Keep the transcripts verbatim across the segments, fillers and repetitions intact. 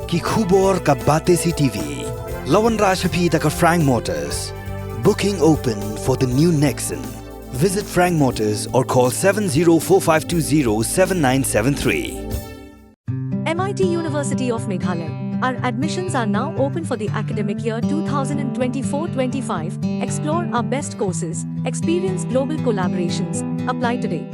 Ki khubor ka Batesi T V. La wanrah sha phi da ka Frank Motors. Booking open for the new Nexon. Visit Frank Motors or call seven zero four five two zero seven nine seven three. M I T University of Meghalaya. Our admissions are now open for the academic year twenty twenty-four twenty-five. Explore our best courses, experience global collaborations. Apply today.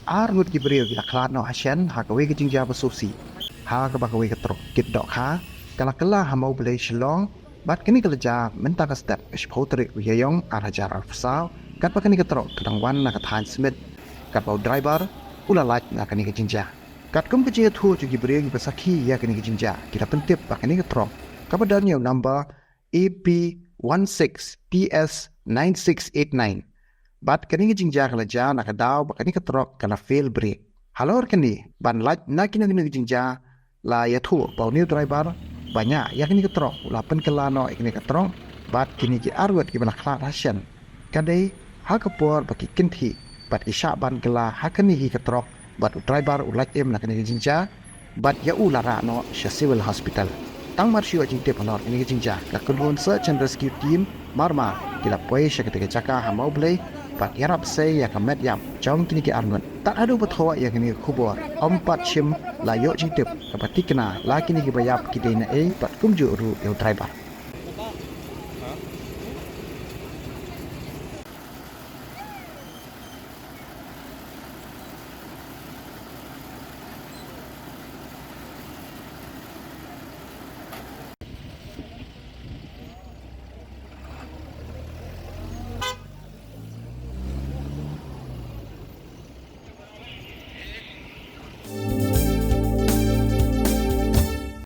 Ar ngut ki briew ki la khlad noh ha shen ha kawei ka jingjia ba sngewsih, ha kaba kawei ka trok kit dohkha ka la kylla ha Mawblei Shillong. Bad kane ka la jia mynta ka step ka shiphew tarik u Ïaïong ar hajar arphew saw, katba kane ka trok ka dang wan na ka thaiñ Smit, katba u driver u la lait na kane ka jingjia. Katkum ka jingïathuh jong ki briew kiba sakhi ïa kane ka jingjia, ki la pyntip ba kane ka trok kaba don ïa u number A P one six P S nine six eight nine. Bad kane ka jingjia ka la jia na ka daw ba kane ka trok ka la fail brake. Halor kane ban lait na kino kino ki jingjia, la ïathuh ba une u driver ba ñiah ïa kane ka trok u la pynkylla noh ïa kane ka trok bad kine ki arngut kiba la khlad ha shen. Ka dei ha ka por ba ki kynthih bad ki shah ban kylla ha kane hi ka trok bad u driver u lait im na kane ka jingjia bad ïa u la rah noh sha Civil Hospital. Tang mar shu ïoh jingtip halor kane ka jingjia, ka kynhun Search and Rescue Team mar mar ki la poi sha katei ka jaka ha Mawblei bad ïarap sei ïa ka met ïap jong kine ki arngut. Tad haduh ba thoh ïa kane ka khubor, ym pat shym la ïoh jingtip kaba thikna la kine kiba ïap ki dei na ei bad kumjuh ruh ïa u driver.